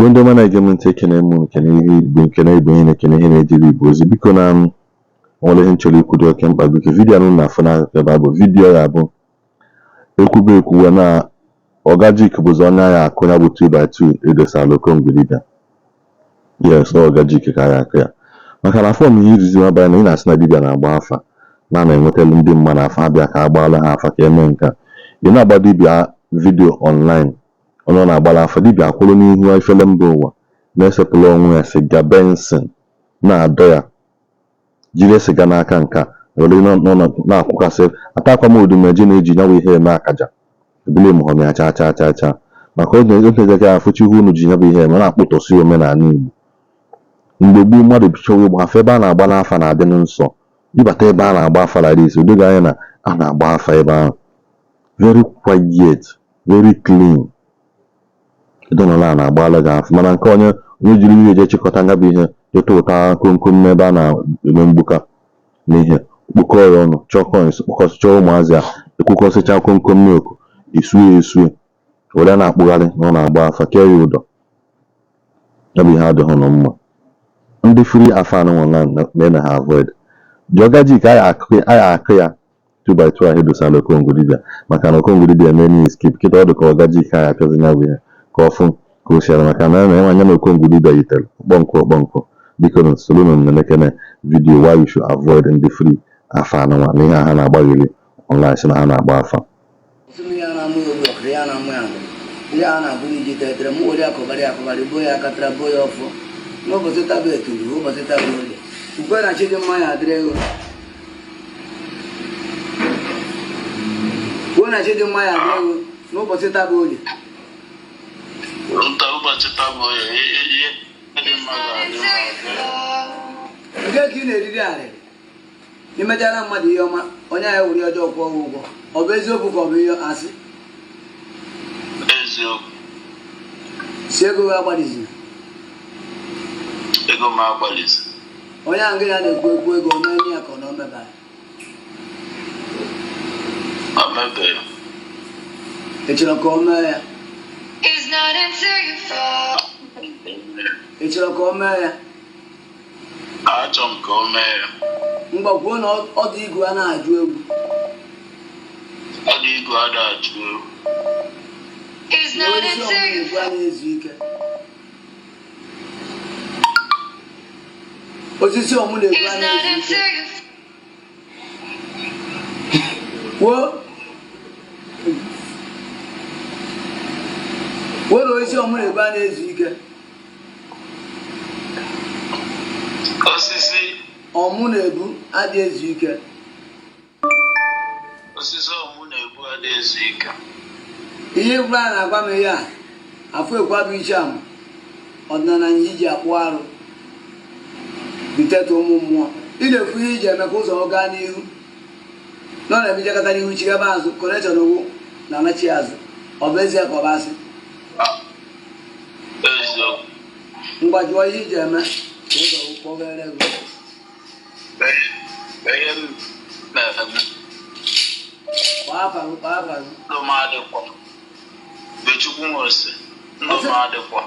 Igbo ndị ọma na-ege m ntị, ekene m unu, kene ihe Igbo, nkene Igbo onye na-ekene ihe na-ejere Igbo ozi. Biko, na m nwere ihe m chọrọ ikwu dị oke mkpa. Biko, video anụ na-afụ n'akụkụ ebe a bụ video ya bụ ekwube ekwuwe na Oga Jik bụzi onye agha akụ ya bụ 2x2 edosala Okongwu dibịa. Yes, ọ Oga Jik ka a akụ ya, maka na fọm ihe izizi nwa na ị na-asị na dibịa na-agba afa na na-enwetara ndị mmadụ afa, abịa ka a gbaala ha afa ka eme nke a. Ị na-agba dibịa video online, onye ọ na-agbara afa, dibịa akwụrụ n'ihu efere mba ụwa na-esepụrụ onwe ya siga Benson, na-adọ ya jiri siga n'aka nke a were na-akwụkasị atakwa m odumeje na-eji nyawa ihe eme akaja ebule m họm ya chaa chaa chaa chaa, maka oge oge afụchi ihe unu ji nyabụ ihe eme na-akpụtọsị omenala Igbo. Mgbe gboo, mmadụ chọwa ịgba afa, ebe a na-agba n'afa na-adị nsọ. Ịbata ebe a na-agba afa like this, o doghị anya na a na-agba afa ebe ahụ. Very quiet, very clean. Ịdọnọla a na-agbala gị afa, mana nke onye onye jiri ihe eje chịkọta nya bụ ihe jeta ụta komkom n'ebe a na-eme mgbuka na ihe kpokọọ ya ọnụ, chọọ coins, kpọkọsịcha ụmụazị a, ekwukọsịcha komkom milk, esue esue were na-akpụgharị na ọ na-agba afa, kee ya ụdọ. Ya bụ ihe adịghị nụ mma. Ndị free afa anụ online na ha avoid ji Oga Jik a akụ ya 2x2 ahụ edosala Okongwu dibịa, maka na Okongwu dibịa eme na skip kịta. Ọ dị ka Oga Jik a apịazi ya bụ ihe ka ọ fụ ka o si ara, maka na na anya na Okongwu dibịa yitere ọkpọnkụ ọkpọnkụ. Biko na solunu nenekene video why you should avoid ndị free afa anụnwa na ihe a ha na-agbagheri online si na ha na-agba afa. Ya na-amụ ya obi ọkara ya na-amụ ya ihe a na-abụrụ iji tetere m were akụbarị akụbarị bo ya akatara bo ya ọfọ n'ụbọchị taba etulu ụbọchị taba orie ukwe na chidimma ya adịrị ego kwuo na chidimma ya adịrị ego n'ụbọchị taba orie. Nta ụbọchị taa bụ ihe dị mma ga-adị mma. Nke ka ị na-eriri arịrị imechara mmadụ ihe ọma, onye ahụ were ọjọọ kwụọ gị ụgwọ. Ọ bụ eziokwu ka ọ bụ ihe asị? Eziokwu. Si ego gị agbalizina. Ego m agbalịzi. Onye ahụ gị ya na-ekwu ekwu ego o mee ya ka ọ na o mebara? O mebeghị. Ị chọrọ ka o mee ya? It's not until you fall. Ị chọrọ ka o mee ya? Achọ m ka o mee ya. Mgbakwuo na ọdụ igwe a na-ajụ egwu. Ọ dị igwe ada ajụ egwu. It's na not osisi until ọmụ you na-egbu a na-ezu ike. Osisi ọmụ na-egbu a It's not na-ezu ike. until you Kwuo kwuo na osisi ọmụ na-egbu a na-ezu ike. Osisi ọmụ na-ebu adị ezu ike. Osisi ọmụ na-ebu adị ezu ike. Ihe gwụrụ a na-agwa m ihe a afọ ekwu abụ iche ama ọdịnala anyị iji akpụ arụ biteta ụmụ mmụọ. Ị na-ekwu ihe iji eme ka ụzọ ọ gaa n'ihu nọ na-emejekọta n'ihu chigaba azụ connection owu na anachi azụ. Ọ bụ ezie ka ọ bụ asị? Eziokwu. Ngwa, jụọ ihe iji eme ka ụzọ kpọghere gị. Ihe m na-eme. Kpọọ afa gị, kpọọ afa gị. Ndụ m adịkwa. Bechukwu nwere ndụ m adịkwa.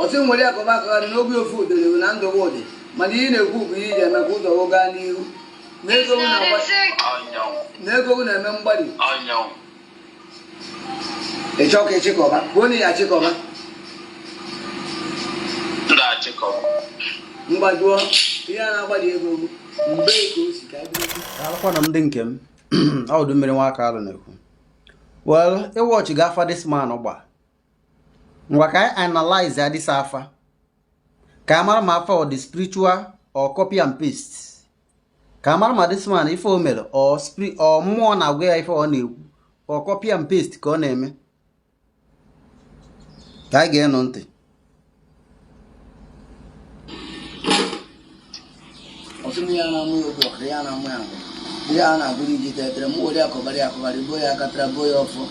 Ọtụ nwere akọba akọgharị n'obi ofu udere na ndụ gị ụdị, mana ihe ị na-ekwu bụ ihe iji eme ka ụzọ gị gaa n'ihu na ego It's gị not na-agba until Anyanwụ. na ego gị na-eme mgbali. Anyanwụ. Ị chọọ ka ịchịkọba, kwuo na ya achịkọba. M ga-achịkọba. Ngwa, jụọ ihe a na-agbalị ego gị mgbe ka o si ka anyị bido. Alụkwa na m ndị nke m ọdụ mmiri nwa aka alụ na-ekwu. Well, ịwọchị ga afa this man gba. Ngwa, ka anyị analyze ya this afa ka a mara ma afa ọ dị spiritual or copy and paste, ka a mara ma this man ife o mere or spirit or mmụọ na-agwa ya ife ọ na-ekwu or copy and paste ka ọ na-eme. Ka anyị ga-enụ ntị. Ọtụ m ya na-amụ ya obi ọkara ya na-amụ ya ihe a na-abụrụ iji tetere m were akọbarị akọbarị bo ya akatara bo ya ọfọ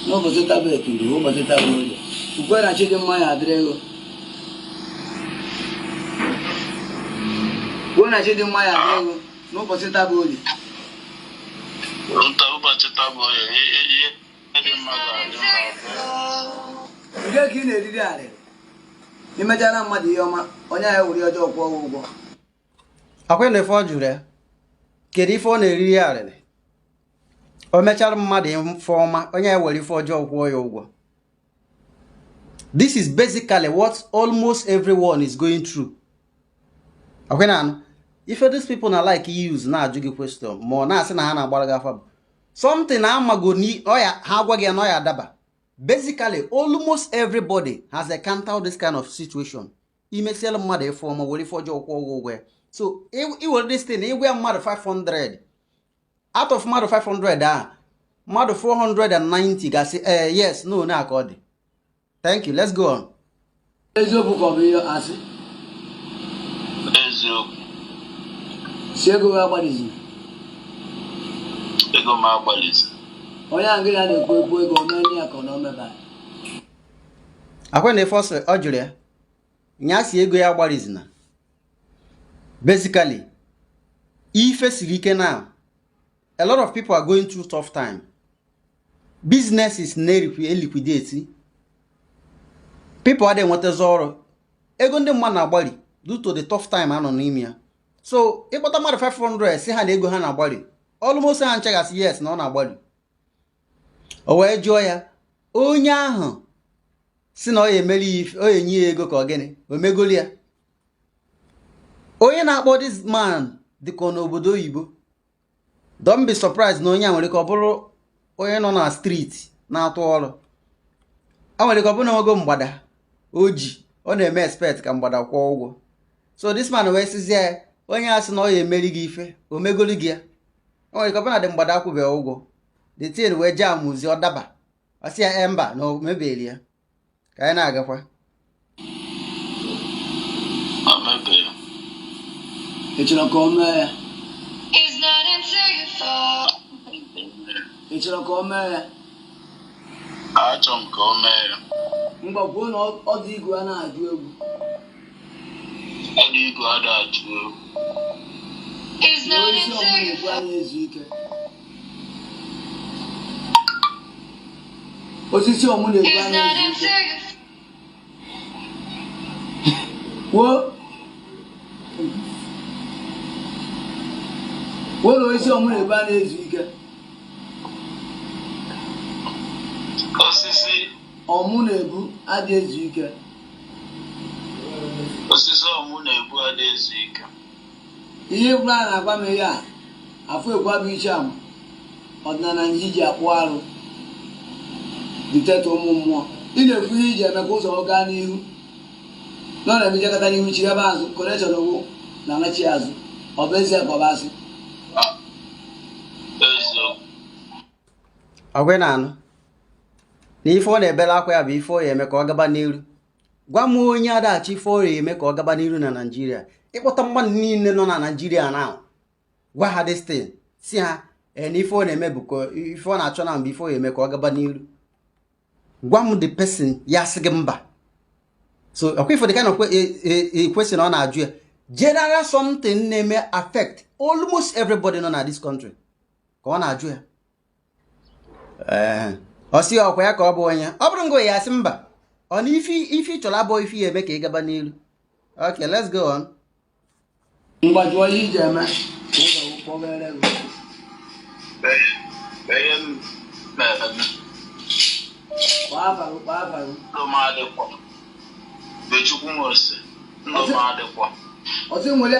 n'ụbọchị taba etulu ụbọchị taba orie ukwe na chidimma ya adịrị ego kwuo na chidimma ya adịrị ego n'ụbọchị taba orie. Nta ụbọchị taa bụ ihe dị mma ga-adị mma. Nke ka ị na-eriri arịrị. Imechara mmadụ ihe ọma, onye ahụ ewere ọjọọ kwụọ gị ụgwọ. Akwa na ife ọ jụrụ ya, kedu ife ọ na-eriri ya arịrị? O mechara mmadụ ife ọma, onye ya were ife ọjọọ kwụọ ya ụgwọ. This is basically what almost everyone is going through. Akwa na anụ ife these people na like use na-ajụ gị question, ma ọ na-asị na ha na-agbara gị afa, bụ something na amago ọya ha agwa gị ya na ọya adaba. Basically, almost everybody has encountered this kind of situation. Imesiela mmadụ ife ọma, were ife ọjọọ kwụọ ụgwọ ya. So iwere this thing ịgwa ya, mmadụ 500 out of mmadụ 500 ahụ, mmadụ 490 ga-asị ee, yes, no na ka ọ dị. Thank you, let's go on. Eziokwu ka ọ bụ ihe asị? Eziokwu. Si ego ya agbalizi. Ego m agbalịzi. Onye ahụ gị ya na-ekwu ekwu ego, omee ya ka ọ na omeba. Akwa na ife ọ jụrụ ya, nya si ego ya agbarizina. Basically, ife siri ike now. A lot of people are going through tough time. Businesses na-eliquidate, people adịghị enwetazi ọrụ, ego ndị mmadụ na-agbari due to the tough time anọ n'ime ya. So ịkpọta mmadụ 500, si ha na ego ha na-agbari, almost ha nchegasị yes na ọ na-agbari. O wee jụọ ya, onye ahụ si na ọ ya emeri ya ife, ọ ya enye ya ego ka ọ gịnị, o megoli ya. Onye na-akpọ this man dịka ọ n'obodo oyibo. Don't be surprised na onye a nwere ka ọ bụrụ onye nọ na street na-atụ ọrụ. A nwere ka ọ bụrụ na ogo mgbada o ji, ọ na-eme expect ka mgbada kwụọ ụgwọ. So this man wee sizie ya, onye a sị na ọ ya emeri gị ife, o megoli gị ya. O nwere ka ọ bụrụ na dị mgbada akwụbeghị ụgwọ, the thing wee jamụzi, ọ daba, ọ sị ya mba, na o mebeli ya. Ka anyị na-agakwa. O mebeghị. Ị chọrọ ka o mee ya? It's not until you fall. Ị chọrọ ka o mee ya? Achọ m ka o mee ya. Ngwa, kwuo na ọdụ igwe a na-ajụ egwu. Ọdụ igwe ada ajụ egwu. It's Na not onye isi until ọmụ you na-ekwu a na-ezu ike. Osisi ọmụ na-ekwu a It's not na-ezu ike. until you Kwuo, kwuo na osisi ọmụ na-ekwu a na-ezu ike. Osisi ọmụ na-ebu adị ezu ike. Osisi ọmụ na-ebu ada ezu ike. Ihe ịkwụrụ a na-agwa m, ihe a afụ ekwu abụ iche ama ọdịnala nji ji akpụ arụ diteta ụmụ mmụọ. Ị na-ekwu ihe iji eme ka ụzọ gaa n'ihu na ọ na-emejekọta n'ihu chi ebe azụ connection wụ na anachi azụ. Ọ bụ ezie ka ọ bụ asị? Eziokwu. Ọgwa na anụ na ife ọ na-ebere akwa ya bụ ife ọ ya eme ka ọ gaba n'iru. Gwa m onye adachi ife ọ ya eme ka ọ gaba n'iru na Naijiria. Ịkpọta mmadụ niile nọ na Naijiria na gwa ha this thing, si ha ee, na ife ọ na-eme bụ ka ife ọ na-achọ na mgbe ife ọ ya eme ka ọ gaba n'iru, gwa m the person ya sị gị mba. So ọkwa ifo the kind of question ọ na-ajụ ya, general something na-eme affect almost everybody nọ na this country ka ọ na-ajụ ya. Ee, ọ sị ọkwa ya ka ọ bụ onye ọ bụrụ ngo ya asị mba, ọ na ife ife ị chọrọ abụọ ife ya eme ka ị gaba n'iru. Okay, let's go on. Ngwa, jụọ ihe iji eme ka ụzọ kpọghere gị. Ihe m mere. Kpọọ afa gị, kpọọ afa gị. Ndụ m adịkwa. Ubechukwu Nwose, ndụ m adịkwa. Ọsị nwere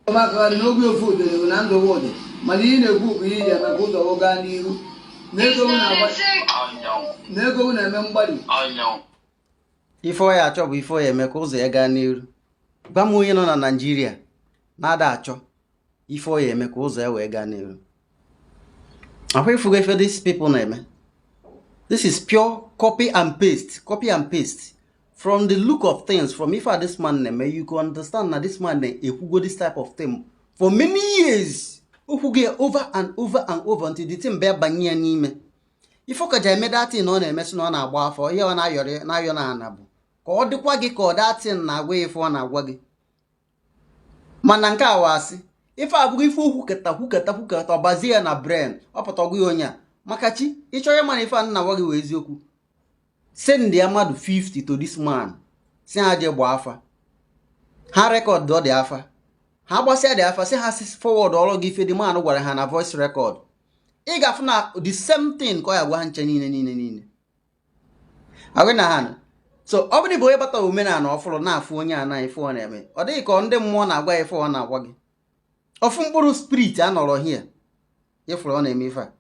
ọmakagharị n'oge ofu udere bụ na ndụ ụdị, mana ihe na-ekwu bụ ihe iji eme ka ụzọ gị gaa n'ihu na ego gị na-agba Anyanwụ. na ego gị na-eme mgbali. Anyanwụ. Ife ọ ya achọ bụ ife ọ ya eme ka ụzọ ya gaa n'iru. Gwa m onye nọ na Naijiria na-ada achọ ife ọ ya eme ka ụzọ ya wee gaa n'iru. Akwa ifugo ife these people na-eme. This is pure copy and paste, copy and paste. From the look of things, from ife a this man na-eme, you can understand na this man na-ekwugo this type of thing for many years. Okwugo ya over and over and over until the thing bịa banye ya n'ime. Ife ọkaja eme datin ọ na-emesị na ọ na-agba afọ, ihe ọ na-ayọrọ na-ayọ na ana bụ ka ọ dịkwa gị ka ọ datin na-agwa ya ife ọ na-agwa gị. Mana nke a wasị ife abụghị ife okwu keta kwuketa kwuketa, ọ bazie ya na brain, ọ pụta ọgwụ ya onye a. Maka chi ịchọrọ ịma na ife a nna gwa gị wee eziokwu, send ya mmadụ 50 to this man. Si ha jee gbaa afa, ha record dị afa, ha gbasịa dị afa, si ha si forward ọrụ gị ife the man gwara ha na voice record. Ị ga-afụ na the same thing ka ọ ya gwa ha nche niile niile niile agụ na ha nọ. So ọ bụrụ bụ onye bata omenala ọfụrụ na-afụ onye a na ife ọ na-eme, ọ dịghị ka ndị mmụọ na-agwa ya ife ọ na-agwa gị. Ofu mkpụrụ spirit anọrọ here ịfụrụ ọ na-eme ife a.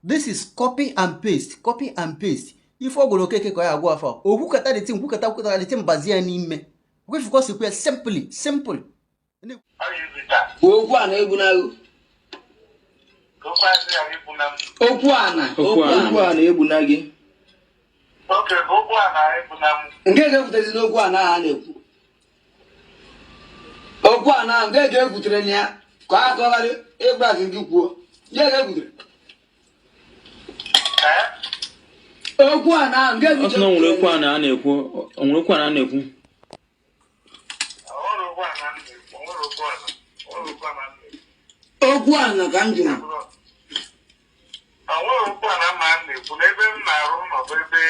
This is copy and paste, copy and paste. Ife ọ gwara Okeke ka ọ ya agwa afa. Okwukata the thing, kwukata, kwukata the thing, bazie ya n'ime kwefukọsikwa ya. Simply simple. Okwu a na-egbu n'agụ. Okwu a na Okwu a. Okwu a na-egbu na gị. Nke ga-ekwutere n'okwu a na ha na-ekwu okwu a na nke ga-ekwutere na ya ka a tụgharị ịgbazi gị kwuo nke ga-ekwutere okwu a na nke Ọ sị na o nwere okwu a na a na-ekwu, o nwere okwu a na a na-ekwu. Okwu a na ka m jụrụ. Onwere okwu a na mma m na-ekwu n'ebe m na-arụ ụlọ bụ ebe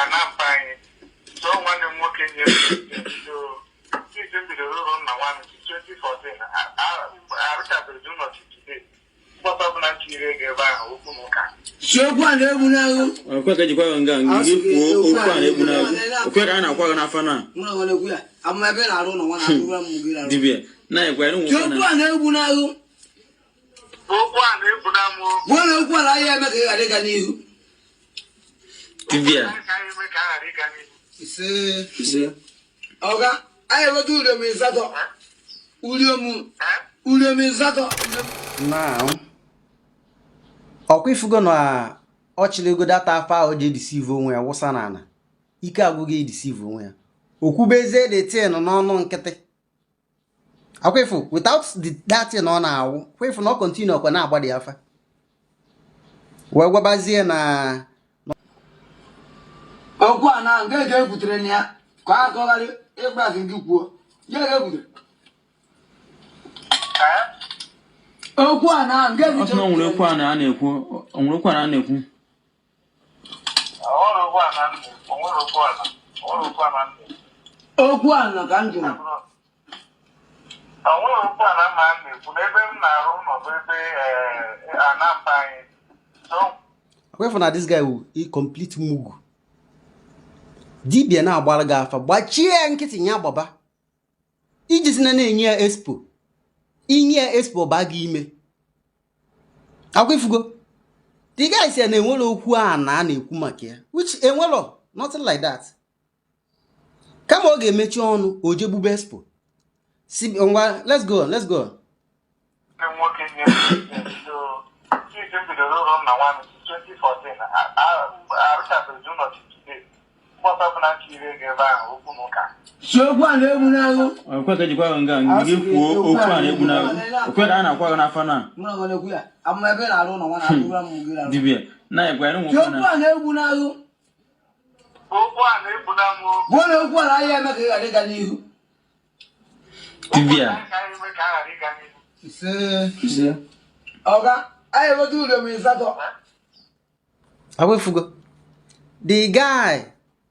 anampa anyị. So nwanne m nwoke nyere m since m bidoro ụlọ nna nwanne m 2014, arụchabeghị ụlọ till today. Mkpọta ọbụla m tinyere ego ebe ahụ, okwu na ụka. Si okwu a na-egbu n'agụ. Okwe ka ejikwa gị nga gị kwuo okwu a na-egbu n'agụ. Okwe ka a na-akwa gị n'afọ na Mụ na nwere ekwu ya abụm ebe ị na-arụ ụlọ nwa na-arụ m gị na-arụ. Dibịa na-ekwe anyị Si nwe okwu a na-egbu n'agụ. Okwu a na-egbu na mụ. Gwuo na okwu a na ahịa eme ka ị ghara ịga n'ihu. Dibịa. Ka anyị eme ka a ghara ịga n'ihu. Ise. Ọga anyị enweta uriom ịsatọ, uriom, uriom ịsatọ. Now ọkwa ifugo na ọ chịrịgo data afa ahụ ji edeceive onwe ya wụsa n'ala, ike agwụghị edeceive onwe ya, okwubezie the thing n'ọnụ nkịtị. Akwa ifu without the that thing ọ na-awụ kwa ifu na ọ continue ọkwa na-agba dị afa wee gwabazie na Okwu a na nke ga-ekwutere na ya ka a tụgharị ịgbazi gị kwuo nke ga-ekwutere okwu a na nke Ọ sị na o nwere okwu a na a na-ekwu, o nwere okwu a na a na-ekwu. Onwere okwu a na m na-ekwu, onwere okwu a na, onwere okwu a na m na-ekwu. Okwu a na ka m jụrụ. Onwere okwu a na mma m na-ekwu n'ebe m na-arụ ụlọ bụ ebe anampa anyị. So akwa ifu na this guy wu a complete mugu. Dibịa na-agbara gị afa, gbachie ya nkịtị, ya gbaba iji si na na-enye ya expo, inye ya expo baa gị ime. Akwa ifugo the guy si ya na enwere okwu a na a na-ekwu maka ya, which enwero nothing like that. Kama ọ ga-emechi ọnụ, o je gbube expo si ngwa, let's go on, let's go on. Nwanne m nwoke nyere m so since m bidoro ụlọ nna nwanne m 2014, arụchabeghị ụlọ till today. Mkpọta ọbụla m tinyere ego ebe ahụ, okwu na ụka. Si okwu a na-egbu n'agụ. Okwe ka ejikwa gị nga gị kwuo okwu a na-egbu n'agụ. Okwe ka a na-akwa gị n'afọ na Mụ na nwere ekwu ya abụm ebe ị na-arụ ụlọ nwa na-arụ m gị na-arụ. Dibịa na-ekwe anyị Si nwe okwu a na-egbu n'agụ. Okwu a na-egbu na mụ. Gwuo na okwu a na ahịa eme ka ị ghara ịga n'ihu. Dibịa. Ka anyị eme ka a ghara ịga n'ihu. Ise. Ọga anyị enweta uriom ịsatọ. Akwa ifugo the guy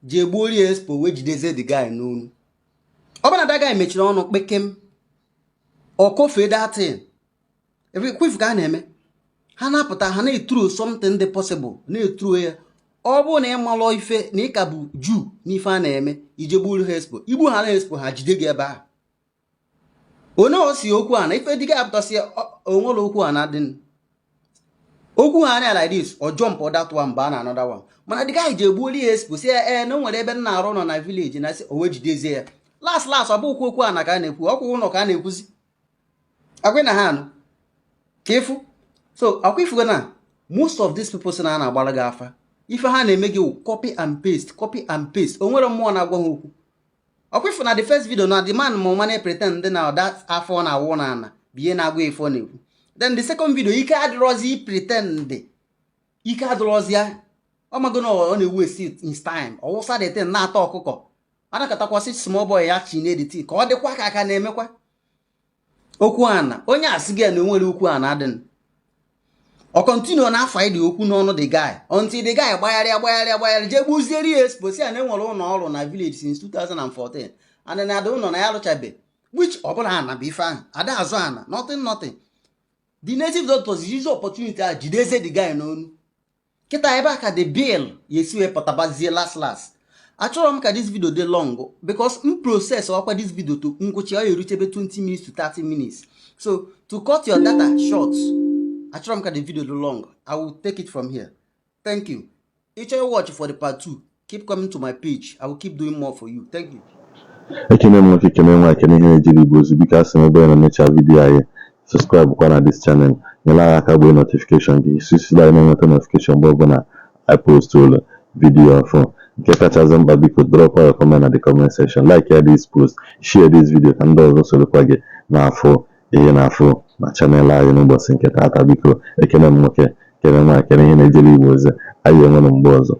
ji egbuori ya expo wee jidezie the guy n'onu. Ọ bụrụ na that guy mechiri ọnụ kpekem, ọ kofee that thing kwifu ka a na-eme, ha na-apụta, ha na-eturo something dị possible, na-eturo ya. Ọ bụrụ na ị malụ ife na ị ka bụ juu n'ife a na-eme, ije gburu ha expo, igbu ha na expo, ha jide gị ebe ahụ. Onye ọ si okwu a na ife dịga apụtasị onwere okwu a na-adị okwu ha anya like this, ọ jump that one baa na another one. Mana the guy ji egbuoli ya expo, si ya ee na o nwere ebe m na-arụ nọ na village na si o wee jidezie ya. Last last, ọ bụ okwu okwu a na ka a na-ekwu ọkwụ ụlọ ka a na-ekwuzi akwa na ha anụ ka ịfụ. So akwa ifugo na most of these people si na a na-agbara gị afa, ife ha na-eme gị wụ copy and paste, copy and paste. O nwere mmụọ na-agwa ha okwu. Ọkwa ifu na the first video na the man ma ụma na-pretend na that afọ ọ na-awụ na ana bụ ihe na-agwa ife ọ na-ekwu. Then the second video, ike adịrọzi pretend, ike adịrọzi ya. Ọ mago na ọ na-ewu esi in time, ọ wụsa the thing na-ata ọkụkọ anakọtakwasị small boy ya chi na the ka ọ dịkwa ka aka na-emekwa okwu ana. Onye asị gị na onwere okwu ana adịnụ. Ọ continue na afọ dị okwu n'ọnụ the guy until the guy gbagharịa, gbagharịa, gbagharịa, jee gbuzieri ya expo, si ya na enwere ụlọ ọrụ na village since 2014 and na ada ụlọ na ya alụchabe, which ọbụla ana bụ ife ahụ ada azụ ana, nothing, nothing. The native doctors use opportunity a jideze the guy n'onu. Kịta ebe a ka the bill ya esi wee pụtabazie. Last last, achọrọ m ka this video dị long because m process ọkwa this video to ngwụcha, ọ ya erutebe 20 minutes to 30 minutes. So to cut your data short, achọrọ m ka the video dị long. I will take it from here. Thank you. Ịchọ watch for the part 2, keep coming to my page. I will keep doing more for you. Thank you. Ekene m nwoke, kene nwaanyị, kene ihe na-ejiri Igbo ozi. Biko, asị m ebe ọ na-emecha video anyị, subscribe kwa na this channel, nyere anyị aka gbee notification gị sisi anyị na-enweta notification mgbe ọbụla I post ụlọ video ọfụ. Nke kachasị mkpa, biko drop your comment na the comment section, like ya this post, share this video ka ndị ọzọ sorokwa gị na-afụ ihe na-afụ na channel anyị n'ụbọchị nke taata. Biko, ekene m nwoke, kene nwaanyị, kene ihe na-ejere Igbo ozi. Anyị enwere mgbe ọzọ.